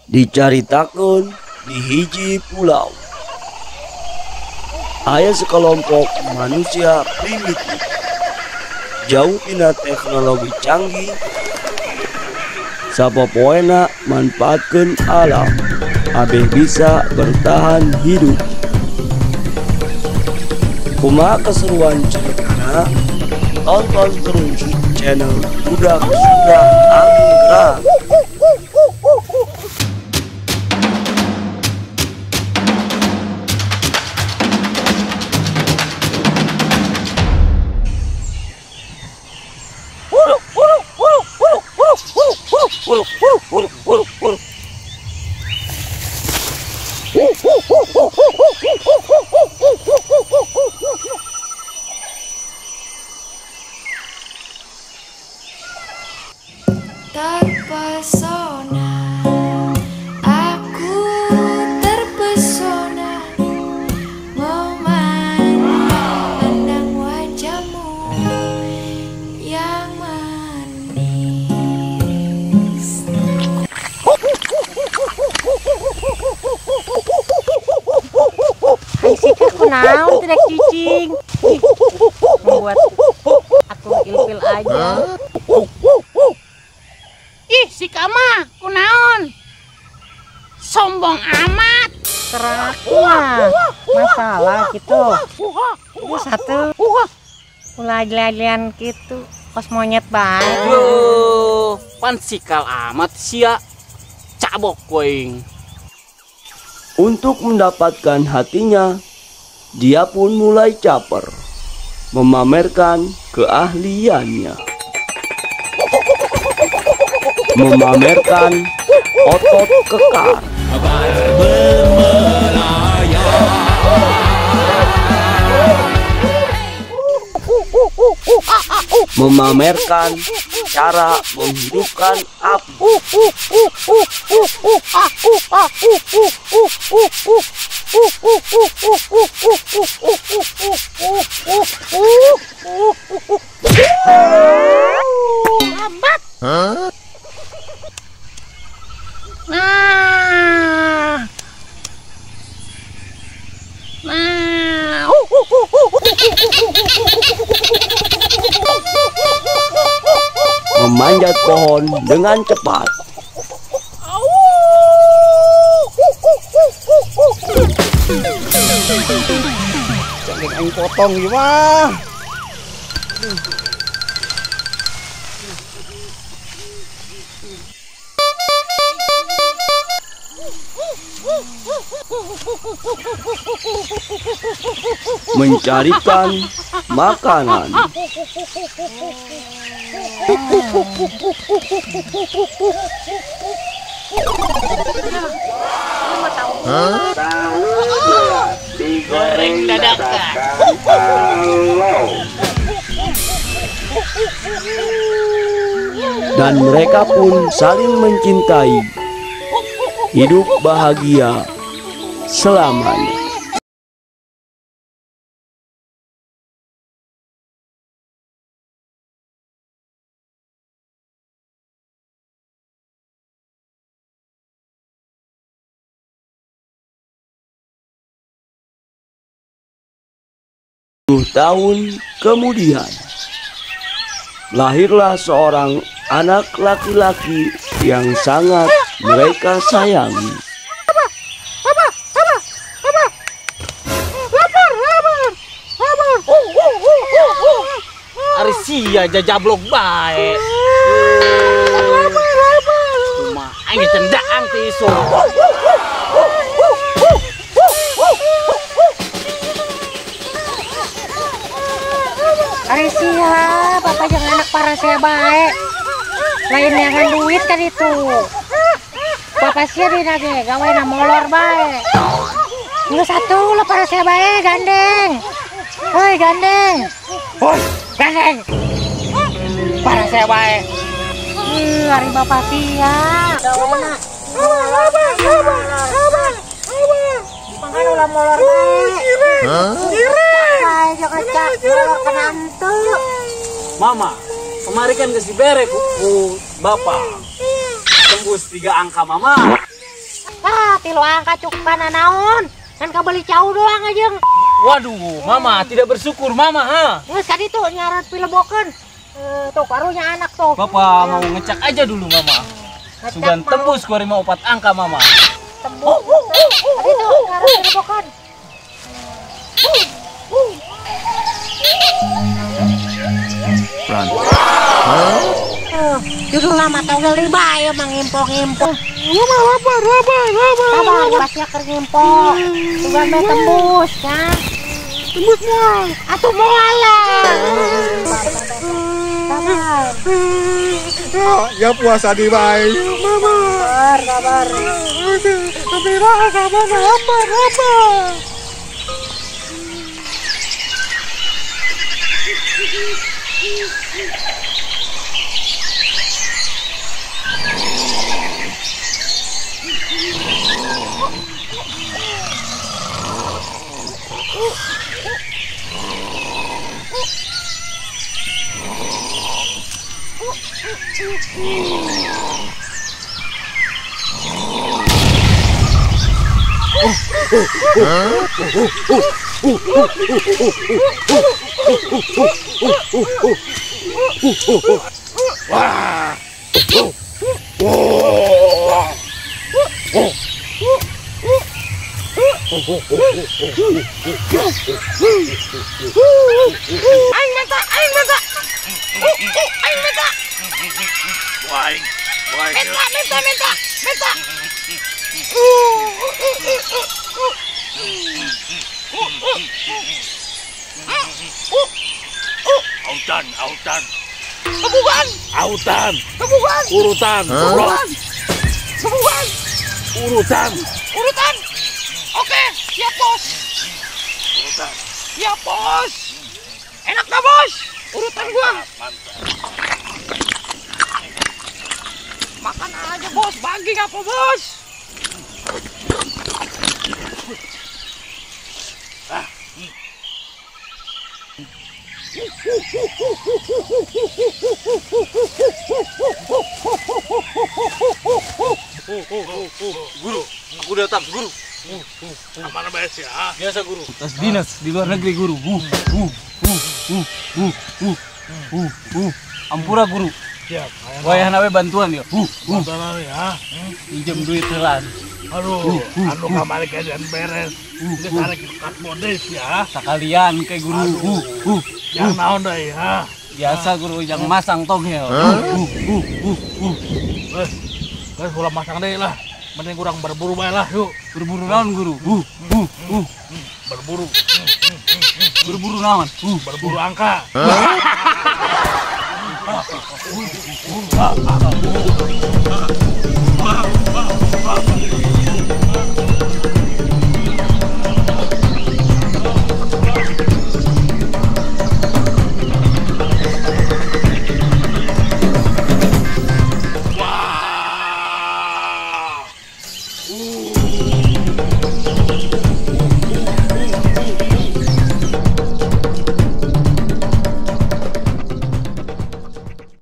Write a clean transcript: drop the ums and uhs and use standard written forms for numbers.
Dicaritakeun di hiji pulau aya sekelompok manusia primitif, jauh tina teknologi canggih. Sapopoena manfaatkeun alam abeh bisa bertahan hidup. Kumaha keseruan ceritana? Tonton terus channel Budak Sunda Anggrang. Terpesona, aku terpesona, memandang wajahmu yang manis. Hai sika kunaon tidak cicing. Ih, membuat aku ilfil aja. Ih, si kama kunaon? Sombong amat. Kerak mah masalah gitu. Ini satu ulah ajli-ajlian gitu, kos monyet bae. Aduh, pan sikal amat sia. Cabok koing. Untuk mendapatkan hatinya, dia pun mulai caper, memamerkan keahliannya, memamerkan otot kekar, memamerkan cara menghidupkan api, Lambat. Nah. Nah. Memanjat pohon dengan cepat. Jangan aing potong ieu mah. Mencarikan makanan. Digoreng dadakan. Dan mereka pun saling mencintai, hidup bahagia selamanya. Tahun kemudian, lahirlah seorang anak laki-laki yang sangat mereka sayangi. Papa, papa, papa, lapar, lapar, lapar. Ari sia jajablok bae. Lapar, lapar. Kumaha aing cendaan ti isu. Ari sia, bapak jangan anak parah saya baik. Lain jangan duit kan itu. Bapak sia dina ge gawe na molor bae. Geus satu lah parah saya bae gandeng. Hoi gandeng. Hoi gandeng. Parah saya bae. Ari bapak sia. Gawe na. Makan ulah molor bae. Hah? Mama, kemarin kan geus dibere ku bapak. Tembus 3 angka mama. Ah, 3 angka cukup kana naon? Kan kabeli cau doang aja. Waduh, Mama tidak bersyukur Mama, ha? Geus tadi tuh nyarat pilebokeun. Tuh karunya anak tuh. Bapak mau ngecek aja dulu Mama. Sugan tembus kuari mau 4 angka Mama. Tembus. Tadi tuh nyarat pilebokeun. Run. Judul lama togel di bae emang ngimpok-ngimpok. Mama lapar, lapar, lapar. Sabar, pasti akan ngimpok. Sugan bae tembus, ya. Tembus moal. Atuh moal lah. Sabar. Ya puasa di bae, Mama. Sabar, sabar. Tapi sabar, lapar, lapar. Aing minta, aing minta. Aing minta. Aing, minta, minta, minta, minta. Autan, autan. Tebukan. Autan. Tebukan. Urutan. Urutan. Tebukan. Urutan. Urutan. Oke, siap bos. Urutan. Siap bos. Enak gak bos? Urutan gua. Mantap. Makan aja bos, bagi apa bos? Guru, aku datang guru. Mana beres ya? Biasa guru. Tas dinas di luar negeri guru. Ampura guru. Siap. Wayah nawe bantuan ya. Bantuan ya. Pinjam duit heula. Aduh, anu kamari kejadian beres. Geus arek kat modis ya. Sakalian ke guru. Yang naon deui ya? Biasa guru yang masang tongel. Geus. Geus ulah masang deui lah. Mending kurang berburu bae lah, yuk. Berburu naon guru? Berburu. Berburu naon? Berburu angka. Wah.